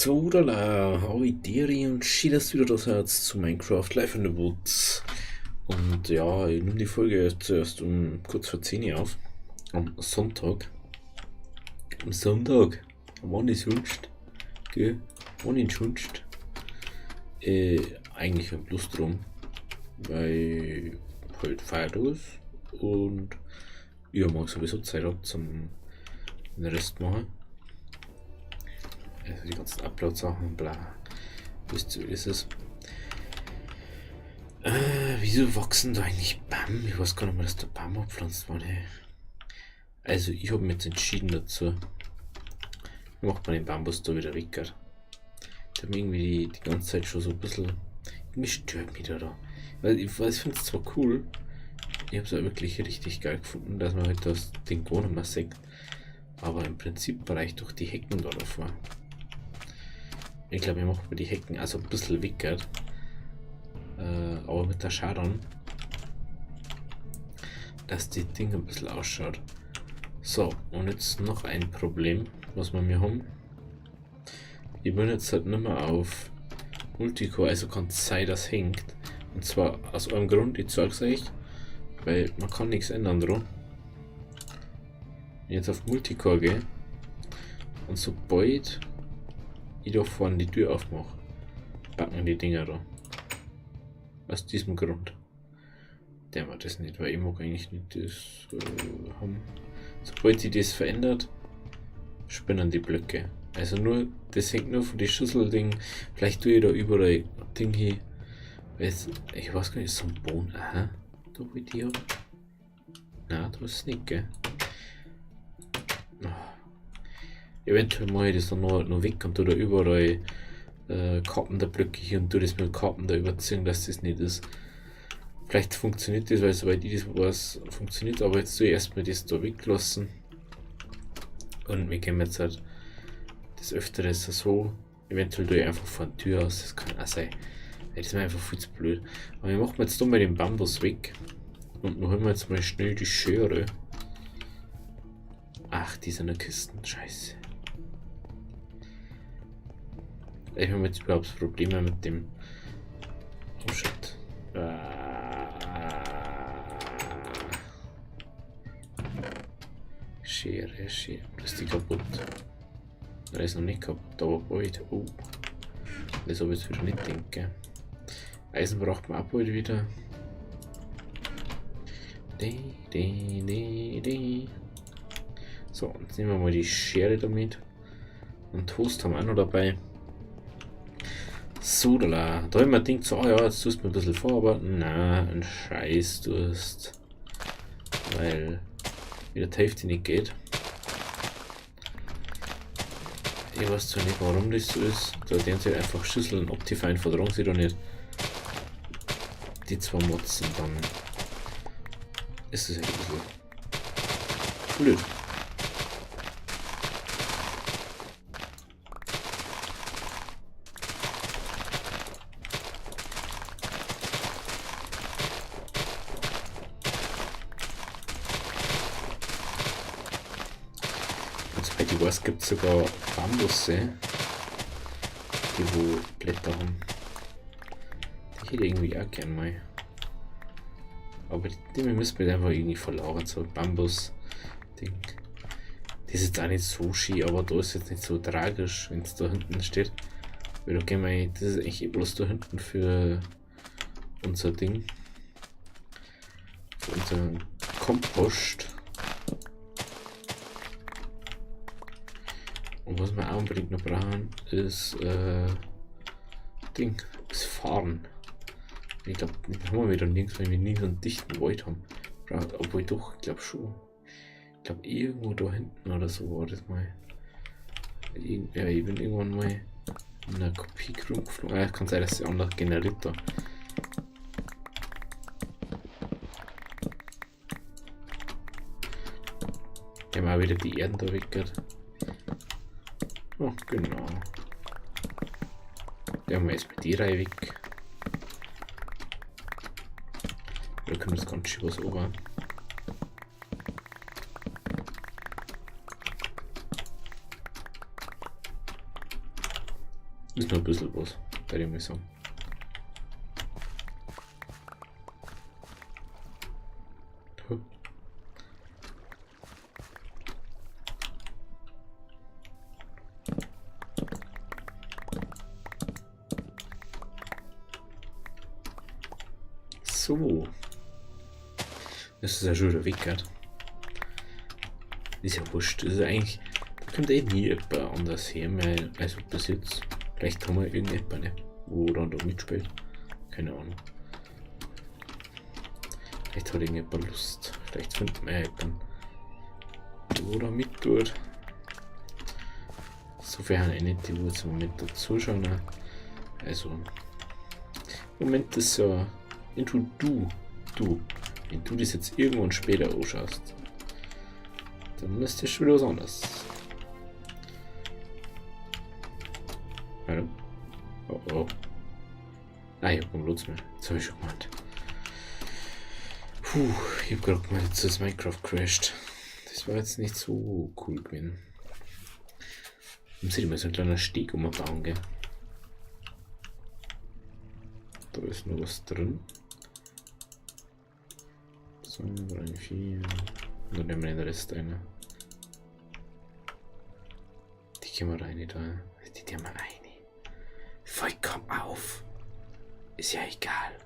So, hoi und schön, dass du wieder da seid zu Minecraft Life in the Woods. Und ja, ich nehme die Folge zuerst um kurz vor 10 Uhr auf. Am Sonntag. Am Sonntag. Wann ist sonst? Gell? Wann ist sonst? Eigentlich ein Plus drum. Weil heute Feiertag ist und ich morgen sowieso Zeit habe zum den Rest machen. Also die ganzen Upload-Sachen, bla. Wisst ihr, wie das ist. Wieso wachsen da eigentlich Bam? Ich weiß gar nicht mehr, dass da Bam abpflanzt wurde. Also ich habe mich jetzt entschieden dazu. Ich mach mal den Bambus da wieder weg. Ich habe irgendwie die ganze Zeit schon so ein bisschen. Irgendwie stört mich da. Weil ich weiß, ich finde es zwar cool. Ich habe es auch wirklich richtig geil gefunden, dass man halt das Ding gar nicht mehr sieht. Aber im Prinzip reicht doch die Hecken da davor. Ich glaube, ich mache mir die Hecken also ein bisschen wickert. Aber mit der Schadung, dass die Ding ein bisschen ausschaut. So, und jetzt noch ein Problem, was wir mir haben. Ich bin jetzt halt nicht mehr auf Multicore, also kann es sein, dass hängt. Und zwar aus einem Grund, ich zeig's euch, weil man kann nichts ändern dran. Wenn ich jetzt auf Multicore gehe und sobald ich da vorne die Tür aufmache, packen die Dinger da. Aus diesem Grund. Der macht das nicht, weil ich mag eigentlich nicht das haben. Sobald sich das verändert, spinnen die Blöcke. Also nur, das hängt nur von den Schüsselding. Vielleicht tue ich da überall Ding hin. Weiß, ich weiß gar nicht, ist so ein Bohnen. Aha, da wo ich die hab. Na, da ist es nicht, gell? Oh. Eventuell mache ich das dann noch weg und tu da überall Carpenter-Blöcke hier und tu das mit Carpenter überziehen, dass das nicht ist. Vielleicht funktioniert das, weil soweit ich das weiß, funktioniert, aber jetzt tue ich erstmal das da weglassen. Und wir gehen jetzt halt das Öftere so, eventuell tue ich einfach vor der Tür aus, das kann auch sein. Das ist mir einfach viel zu blöd. Aber wir machen jetzt da mal den Bambus weg. Und dann holen wir jetzt mal schnell die Schere. Ach, die sind in der Kiste. Scheiße. Ich habe jetzt überhaupt Probleme mit dem. Oh shit. Ah. Schere, Schere. Ist die kaputt? Nein, ist noch nicht kaputt, aber bald. Oh. Das habe ich jetzt wieder nicht denken. Eisen braucht man auch bald wieder. D, D, D, D. So, jetzt nehmen wir mal die Schere damit. Und Toast haben wir auch noch dabei. So, da hab ich mir gedacht, so, ah ja, jetzt tust du mir ein bisschen vorarbeiten. Na, ein Scheiß tust. Weil wieder die Hälfte nicht geht. Ich weiß zwar nicht, warum das so ist. Da werden sie einfach Schüsseln Optifine vertragen sie doch nicht. Die zwei Mods und dann ist es halt ein bisschen blöd. Und soweit ich weiß, gibt es sogar Bambusse, die wo Blätter haben. Die hätte ich irgendwie auch gern mal. Aber die müssen wir einfach irgendwie verlagern, so ein Bambus-Ding. Das ist jetzt auch nicht so schön, aber da ist jetzt nicht so tragisch, wenn es da hinten steht. Weil da gehen wir, das ist eigentlich eh bloß da hinten für unser Ding. Für unseren Kompost. Und was wir auch unbedingt noch brauchen, ist Ding, ist Fahren. Ich glaub, den haben wir wieder nirgends, weil wir nie so einen dichten Wald haben. Obwohl doch, ich glaub schon. Ich glaub, irgendwo da hinten oder so war das mal. Ja, ich bin irgendwann mal in einer Kopie rumgeflogen. Ah, kann sein, dass sie anders generiert da. Wir haben auch wieder die Erden da weggehört. Oh, genau. Der haben wir jetzt mit die Reihe weg. Da können wir das ganz schön was oben. Ist noch ein bisschen was, würde ich mal sagen. So. Das ist ja schon wieder weg, gell? Ist ja wurscht. Das ist eigentlich. Da kommt eh nie jemand anders her, mehr, also bis jetzt. Vielleicht haben wir irgendjemand, ne? Wo dann da mitspielt. Keine Ahnung. Vielleicht hat irgendjemand Lust. Vielleicht findet man ja jemanden, wo da mit tut. Sofern eh nicht die, wo jetzt im Moment da zuschauen. Ne? Also. Im Moment ist ja. Wenn du, wenn du das jetzt irgendwann später anschaust, dann ist das schon wieder was anderes. Hallo? Oh oh. Ah, ich hab keinen Platz mehr. Jetzt hab ich schon gemeint. Puh, ich hab grad gemeint, jetzt ist Minecraft crashed. Das war jetzt nicht so cool gewesen. Muss ich mal so ein kleiner Steg umbauen, gell? Da ist noch was drin. 2, 3, 4. Und dann nehmen wir den Rest rein. Die können wir rein da. Die nehmen wir rein. Vollkommen auf. Ist ja egal.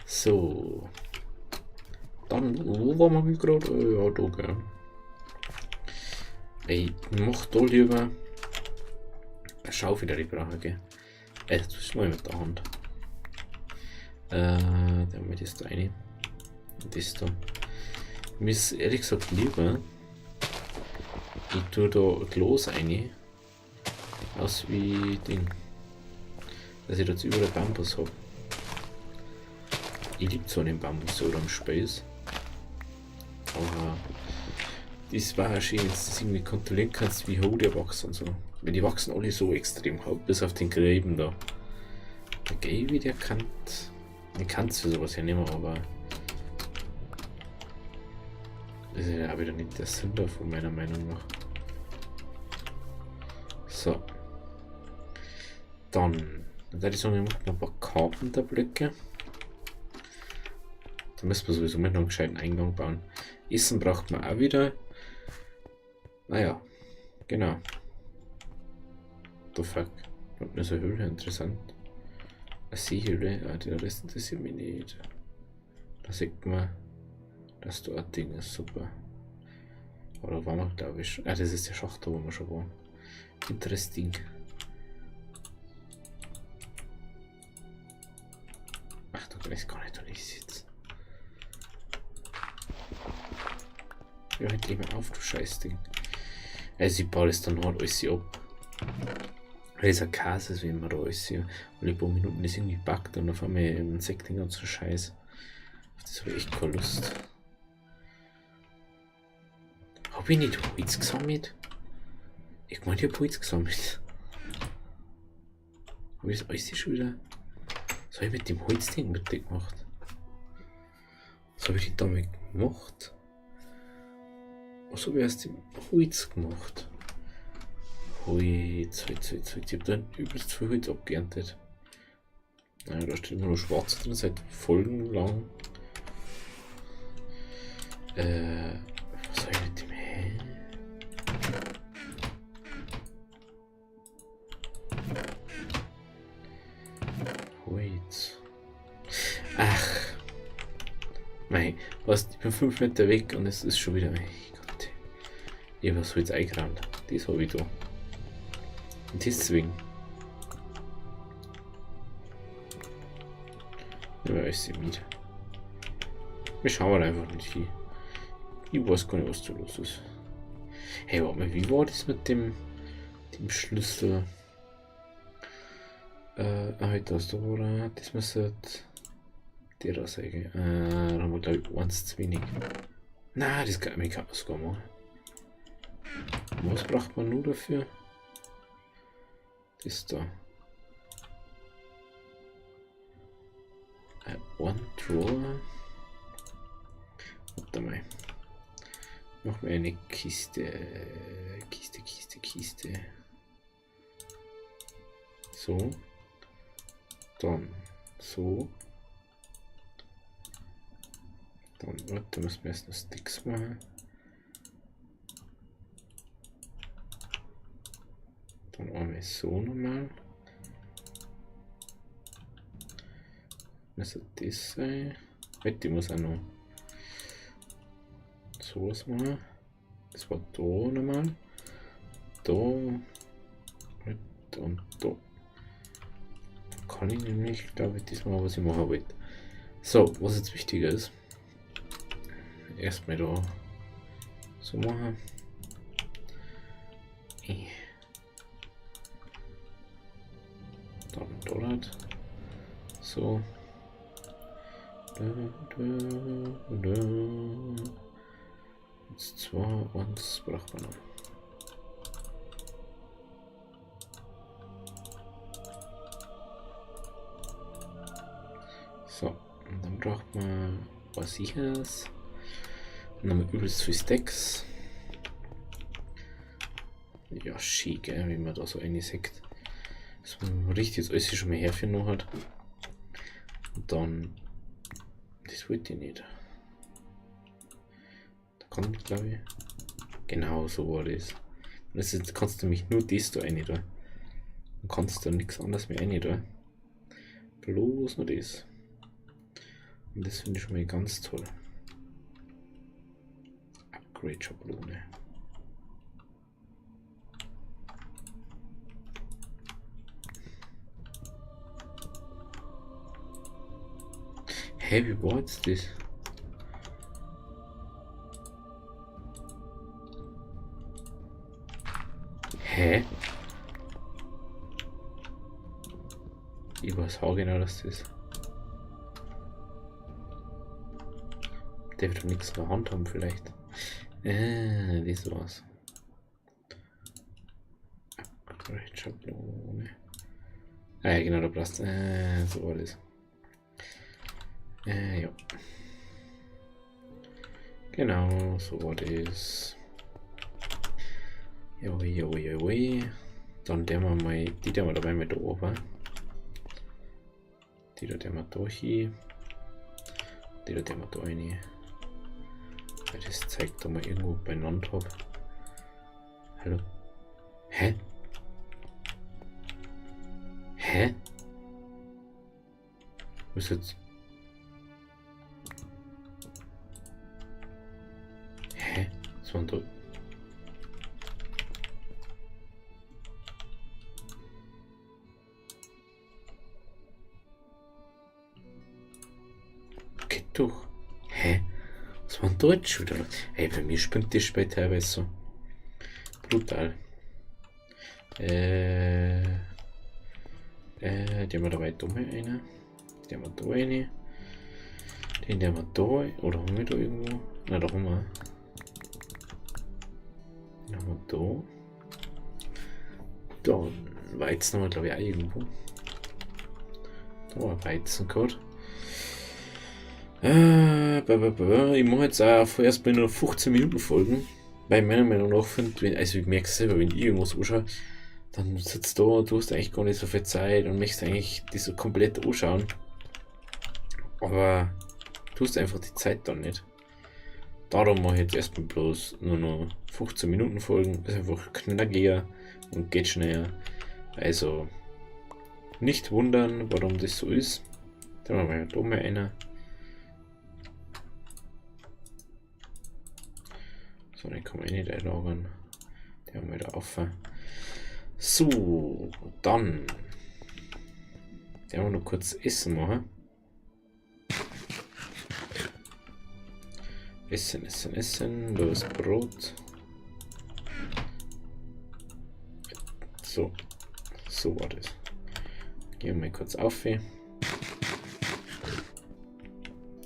So. Dann, wo waren wir gerade? Ja, da, gell. Ich mach da lieber eine Schaufel, die ich brauche, gell. Das ist mal mit der Hand. Dann haben wir das da rein. Und das da. Mir ist ehrlich gesagt lieber, ich tue da Glas rein. Aus wie Ding. Dass ich da jetzt überall Bambus hab. Ich lieb zwar den Bambus oder am Space. Aber das war ja schön, wenn du das irgendwie kontrollieren kannst, wie hoch die wachsen und so. Weil die wachsen alle so extrem hoch, bis auf den Gräben da. Der Gaby, der kann. Der kann für sowas ja nicht mehr, aber. Das ist ja auch wieder nicht der Sinn davon, meiner Meinung nach. So. Dann würde ich sagen, wir machen noch ein paar Carpenter-Blöcke. Da müssen wir sowieso mit noch einen gescheiten Eingang bauen. Essen braucht man auch wieder. Naja, genau. The fuck. Und eine Höhle, interessant. Eine Seehöhle, ah, der Rest interessiert mich nicht. Da sieht man, dass da ein Ding ist, super. Oder waren wir, glaube ich. Ah, das ist der Schacht, da wo wir schon waren. Interesting. Ach, du weißt gar nicht, wo ich sitze. Ja, halt lieber auf, du Scheißding. Also ich baue das dann halt alles ab. Weil es ein Chaos ist, wenn man da alles hier alle paar Minuten das irgendwie backt und auf einmal im Sekting und so Scheiß. Auf das habe ich echt keine Lust. Hab ich nicht Holz gesammelt? Ich meine, ich hab Holz gesammelt. Hab ich das alles schon wieder? Was hab ich mit dem Holzding mitgemacht? Was hab ich denn damit gemacht? Was hab ich aus dem Holz gemacht? Holz, Holz, Holz, Holz. Ich hab da übelst viel Holz abgeerntet. Naja, da steht immer noch schwarz drin, seit Folgen lang. Was hab ich mit dem? Hä? Holz. Ach. Mei, was, ich bin 5 Meter weg und es ist schon wieder. Mein Gott. Ich hab das Holz eingerannt. Das hab ich da. Und deswegen. Nehmen wir alles mit. Wir schauen einfach nicht hin. Ich weiß gar nicht, was da los ist. Hey, warte mal, wie war das mit dem Schlüssel? Halt das da war, das müsste der da sein. Da haben wir glaube ich eins zu wenig. Na, das kann man sogar machen. Was braucht man nur dafür? Das da. One Drawer. Warte mal. Machen wir eine Kiste. Kiste, Kiste, Kiste. So. Dann so. Dann, warte, müssen wir erst noch Sticks machen. Dann einmal so nochmal. Müsste das sein. Warte, ich muss auch noch sowas machen. Das war da nochmal. Da. Und da. Kann ich nämlich, glaube ich, diesmal, was ich machen wollte. So, was jetzt wichtiger ist. Erstmal da so machen. Dann dort. So. Da, da, da. 1, 2, 1 braucht man noch. So, und dann braucht man was sicheres. Und dann haben wir übelst viel Stacks. Ja, schick, gell, wie man da so eine sieht. Dass man richtig jetzt alles schon mal herfinden hat. Und dann. Das wollte ich nicht. Da kann ich, glaube ich. Genau so war das. Und jetzt kannst du nämlich nur das da rein, da. Dann kannst du da nichts anderes mehr rein, da. Bloß nur das. Und das finde ich schon mal ganz toll. Upgrade-Schablone. Hey, wie war jetzt das? Hä? Ich weiß auch genau, dass das ist. Der wird doch nichts in der Hand haben vielleicht. Das war's. Upgrade-Schablone. Ah ja, genau, da passt. So war das. Ja. Genau, so war das. Joi, joi, joi. Dann der wir mal, die der wir dabei mit da oben. Die da der wir da hin. Die da der wir da rein. Weil das zeigt da mal irgendwo beieinander hab. Hallo? Hä? Hä? Was ist jetzt? Hä? Was war denn da? Geht doch. Hä? Was war denn da jetzt schon wieder? Ey, bei mir spinnt das Spiel teilweise so. Brutal. Die haben wir dabei dumme eine. Die haben wir da eine. Den haben wir da. Oder haben wir da irgendwo? Na, da haben wir. Den haben wir da. Dann Weizen haben wir, glaube ich, auch irgendwo. Da war Weizen gehabt. Ich mache jetzt auch vorerst bei nur 15 Minuten Folgen. Weil meiner Meinung nach finde, wenn, also ich merke es selber, wenn ich irgendwas anschaue, dann sitzt du da und du hast eigentlich gar nicht so viel Zeit und möchtest eigentlich das so komplett anschauen. Aber du hast einfach die Zeit dann nicht. Darum mache ich jetzt erstmal bloß nur noch 15 Minuten Folgen. Ist einfach knackiger und geht schneller. Also nicht wundern, warum das so ist. Dann machen wir da mal einer. So, den kann man eh nicht einlagern. Den haben wir da auf. So, dann. Den haben wir noch kurz Essen machen. Essen, Essen, Essen. Da ist Brot. So. So war das. Gehen wir mal kurz auf hier.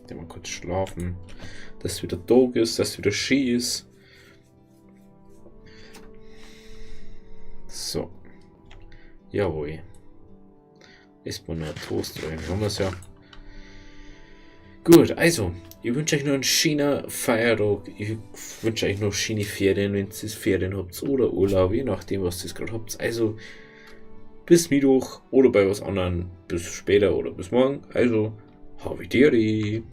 Gehen wir kurz schlafen. Dass wieder Tag ist, dass wieder Ski ist. So. Jawohl. Isst man nur Toast oder haben wir es ja. Gut, also, ich wünsche euch noch einen schönen Feiertag. Ich wünsche euch noch schöne Ferien, wenn ihr Ferien habt oder Urlaub, je nachdem, was ihr gerade habt. Also, Bis Mittwoch oder bei was anderem. Bis später oder bis morgen. Also, Havidere.